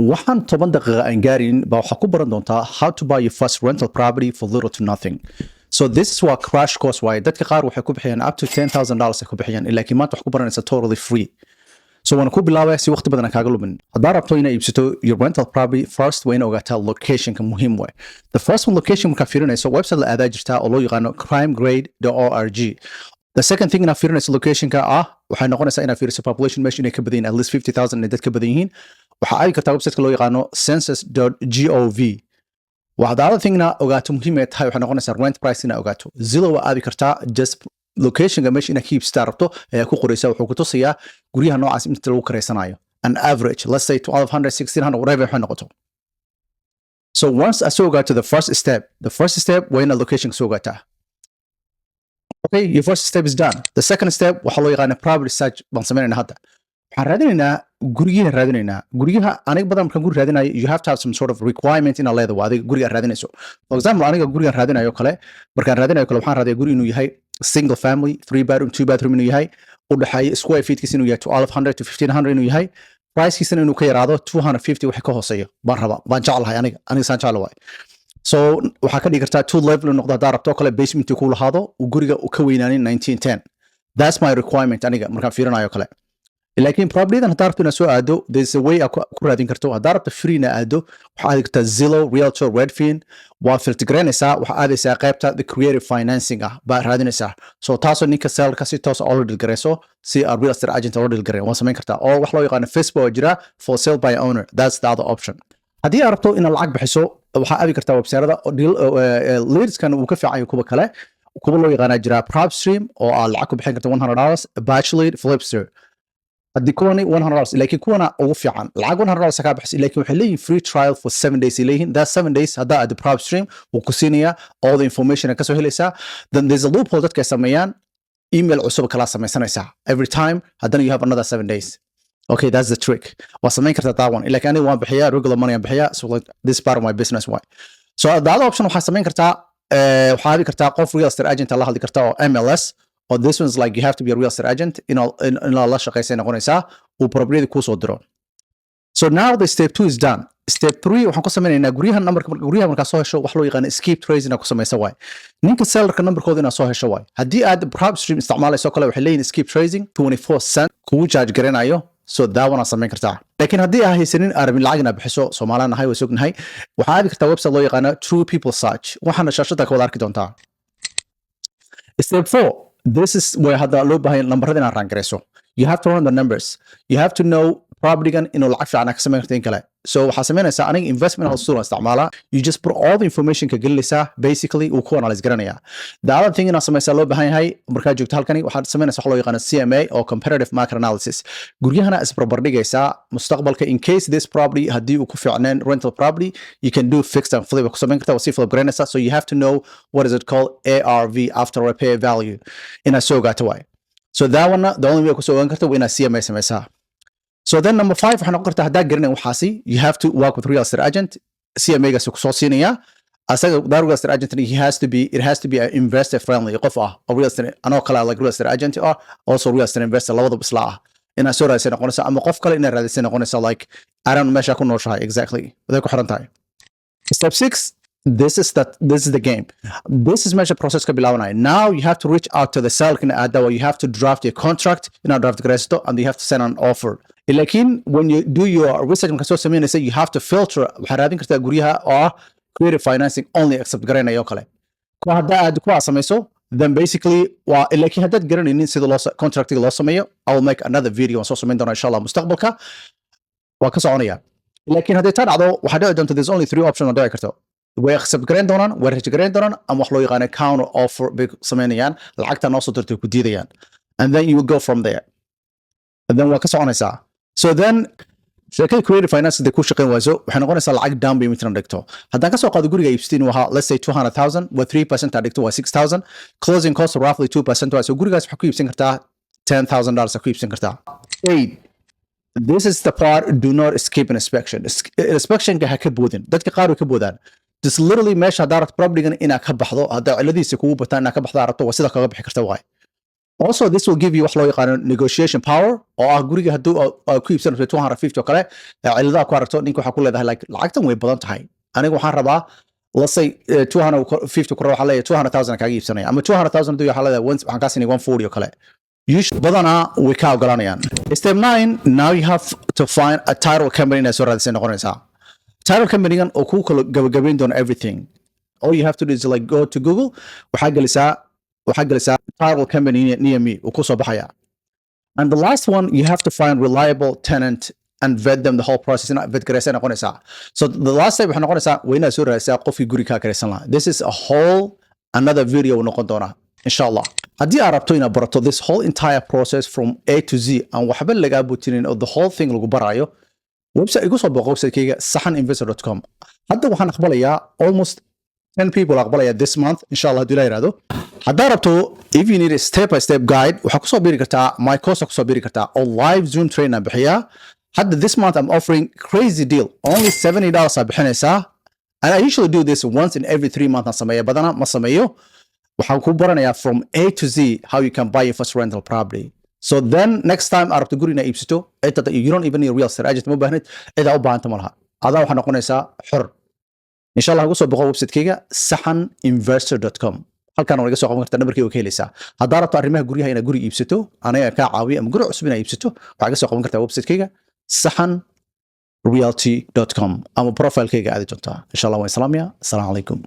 Waxaan 10 daqiiqa aan gaarin baa waxaa ku baran doontaa how to buy your first rental property for little to nothing. So this is waa crash course waaye. Dadka qaar waxay ku bixiyaan up to $10,000 ay ku bixiyaan, laakiin maanta wax ku baranaysa totally free. So waan ku bilaabaya si waqti badan aan kaaga lumin. Haddaa rabto inaad iibsato your rental property, first waa ina ogaataa locationka muhiim waay. The first one, location markaa fiirinayso, website la aadaa jirtaa oo loo yaqaano crimegrade.org. The second thing inaad fiirinayso locationka ah waxay noqonaysaa inaad fiiriso population meesha inay ka badan yihiin at least 50,000, inay dad ka badan yihiin. Waxaa aadi kartaa websiteka loo yaqaano census.gov. Waa the other thing inaad ogaato muhiim ay tahay waxay noqonaysaa rent price inaad ogaato. Zillow waa aadi kartaa, just locationka meesha inaad ka iibsataa rabto ayaa ku qoraysa. Wuxuu ku tusayaa guryaha noocaas inta lagu karaysanayo, an average, let's say 1200, 1600, whatever waxay noqoto. So once aad soo ogaato the first step, the first step waa inaad locationka soo ogaataa. Okay, your first step is done. The second step waxaa loo yaqaana property search baan sameynaynaa. Hadda waxaan raadinaynaa guryaha, raadinaynaa guryaha. Aniga badan markaan guri raadinayo, you have to have some sort of requirement inaad leedahay waa adiga guriga aad raadinayso. For example, aniga gurigan raadinayo kale, markaan raadinayo kale, waxaan raadaya guri inuu yahay single family, three bedroom, two bathroom inuu yahay, u dhexeeya square feetkiisa inuu yahay 1200 to 1500 inuu yahay, pricekiisana inuu ka yaraado 250 wixii ka hooseeyo baan rabaa, baan jeclahay aniga. Aniga saan jecla waay. So waxaa ka dhigi kartaa two level inuu noqdo haddaa rabto kale, basement ku lahaado, uu guriga uu ka weynaanin 1910. That's my requirement aniga markaan fiirinayo kale. Laakiin propertydan haddaa rabto inaad soo aado, there's a way aad ku raadin karto. Haddaa rabto free na aado, waxaa aadi kartaa Zillow, Realtor, Redfin. Waa filter garaynaysaa, waxaa aadaysaa qaybta the creative financing ah baa raadinaysaa. So taasoo ninka sellerka si toos oola deal garayso, si aad real estate agent oola deal garayn waa samayn kartaa. Oo wax loo yaqaano Facebook oo jira, for sale by owner. That's the other option. Haddii aad rabto inaad lacag bixiso, waxaa aadi kartaa websiteada leadskan uu ka fiican yahay kuwa kale. Kuwa loo yaqaanaa jira PropStream oo aad lacag ku bixin karto $100, Batchlead, Flipster. Haddii kuwani $100, laakiin kuwana ugu fiican lacag $100 kaa bixisa, laakiin waxay leeyihin free trial for 7 days ay leeyihin. That 7 days haddaa aad PropStream, wuu ku siinayaa all the information aad kasoo helaysaa. Then there's a loophole dadka ay sameeyaan: email cusub kala samaysanaysaa every time, haddana you have another 7 days. Okay, that's the trick. Waa samayn kartaa that one, laakiin aniga waan bixiyaa, regular money aan bixiyaa. So like this part of my business way. So the other option waxaa samayn kartaa, waxaa hadli kartaa qof real estate agent la hadli kartaa oo MLS, or this one's like you have to be a real estate agent inaa la shaqaysay noqonaysaa, uu property kuu soo diro. So now the step two is done. Step three waxaan ku sameynaynaa guryaha numberka. Guryaha markaa soo hesho, wax loo yaqaano skip trace inaad ku samaysa waay. Ninka sellerka numberkooda inaad soo hesho waay. Haddii aad PropStream isticmaalayso kale, waxay leeyihin skip tracing 24 cent kugu charge garanayo. So that one aad samayn kartaa. Laakiin haddii aa haysanin, aad rabin lacag inaad bixiso, Soomaalaan nahay, way sognahay, waxaa aadi kartaa website loo yaqaano True People Search. Waxaana shaashada ka wada arki doontaa. Step four, this is where hadda loo baahan nambarada inaad run garayso. You have to run the numbers. You have to know propertygan inuu lacag fiican aad ka samayn karto in kale. So waxaa samaynaysaa, aniga investment house tool aan isticmaalaa. You just put all the information ka gelinaysaa, basically uu ku analyze garanayaa. The other thing inaad samaysaa loo baahan yahay, markaad joogto halkani, waxaad samaynaysaa wax loo yaqaano CMA oo comparative market analysis. Guryahana isbarbardhigaysaa mustaqbalka, in case this property haddii uu ku fiicneen rental property, you can do fixed and flip ku samayn kartaa, waa sii flip garanaysaa. So you have to know what is it called, ARV, after repair value, inaad soo ogaato waay. So that one, the only way kusoo ogaan karta waa inaad CMA samaysaa. So then number five waxay noqon kartaa, haddaa garanayn waxaasi, you have to work with real estate agent. CMA gaasi kusoo siinaya asaga. That real estate agent, he has to be it has to be an investor friendly qof ah oo real estate anoo kale, like real estate agent ah, also real estate investor, labadaba isla ah inaad soo raadisay noqonaysa, ama qof kale inaad raadisay noqonaysa. Like, I don't know meesha ku nooshahay exactly, waday ku xiran tahay. Step six, this is the game. This is meesha process ka bilaabanaya. Now you have to reach out to the seller kana aada. You have to draft your contract, inaad draft garaysato, and you have to send an offer. Laakiin when you do your research, markaa soo sameynaysa, you have to filter. Waxaad raadin kartaa guryaha oo ah creative financing only accept garaynayo kale. Kuwa haddaa aad kuwaa samayso, then basically waa. Laakiin haddaad garanaynin sida loo contractiga loo sameeyo, I will make another video, waan soo samayn doonaa insha Allah mustaqbalka, waa ka soconaya. Laakiin hadday taa dhacdo, waxaa dhici doonta there's only three option oo dhici karto: way accept garayn doonaan, way reject garayn doonaan, ama wax loo yaqaano counter offer bay samaynayaan, lacagta noo soo dirtay ku diidayaan. And then you will go from there and then waa ka soconaysaa. So then sheekada creative finance hadday ku shaqayn wayso, waxay noqonaysaa lacag down payment inaad dhigto. Haddaan kasoo qaado guriga iibsatay inuu ahaa, let's say, 200,000, waa 3% aad dhigto, waa 6,000. Closing cost roughly 2% waa. So gurigaas waxaa ku iibsan kartaa $10,000 ku iibsan kartaa. Eight, this is the part: do not skip an inspection. Inspectionka ha ka boodin. Dadka qaar way ka boodaan. Just literally meesha haddaa rabto propertygan inaad ka baxdo, haddaa ciladiisa kugu bataan inaad ka baxdo rabto, waa sida kaga bixi karta waay. Also, this will give you wax loo yaqaano negotiation power, oo ah guriga hadduu ku iibsan rabto 250 oo kale, ciladaha ku aragto, ninka waxaa ku leedahay like, "Lacagtan way badan tahay, aniga waxaan rabaa," let's say, 250 ku raba, waxaa leeyahay 200,000 kaaga iibsanaya, ama 200,000 hadduu waxaa leedahay waxaan kaa siinaya 140 oo kale. Usually badanaa way kaa ogolanayaan. Step 9, now you have to find a title company inaad soo raadisay noqonaysaa, title company-gan oo kuu kala gabagabayn doono everything. All you have to do is like go to Google, waxaa gelisaa "title company near me", uu kusoo baxaya. And the last one, you have to find reliable tenant and vet them, the whole process inaad vet garaysa noqonaysaa. So the last step waxay noqonaysaa waa inaad soo raadisaa qofkii guri kaa karaysan lahaa. This is a whole another video noqon doonaa, insha Allah. Haddii aad rabto inaad barato this whole entire process from A to Z, aan waxba lagaa butinin oo the whole thing lagu barayo, website igu soo booqo, website-kayga saxaninvestor.com. Hadda waxaan aqbalayaa almost 10 people aqbalaya this month, insha Allah, haddii la yiraahdo. Haddaa rabto, if you need a step by step guide, waxaa kusoo biri kartaa my course, kusoo biri kartaa oo live Zoom train aan bixiyaa. Hadda this month I'm offering crazy deal, only $70 aa bixinaysaa. And I usually do this once in every 3 months aan sameeya, badana ma sameeyo. Waxaan ku baranayaa from A to Z how you can buy your first rental property. So then next time aad rabto guri inaad iibsato, cidda you don't even need real estate agent, ma baahnid, cidaa u baahanta ma laha, adaa waxaa noqonaysaa xor, insha Allah. Ugu soo boqo website-kayga saxaninvestor.com. Halkaan waa iga soo qaban kartaa, nambarkayga waa ka helaysaa. Haddaa rabto arrimaha guryaha, inaad guri iibsato aniga kaa caawiyo, ama guri cusub inaad iibsato, waxaa iga soo qaban kartaa website-kayga saxanrealty.com ama profile-kayga aadi doontaa, insha Allah. Waan islaamaya. Asalaamu calaykum.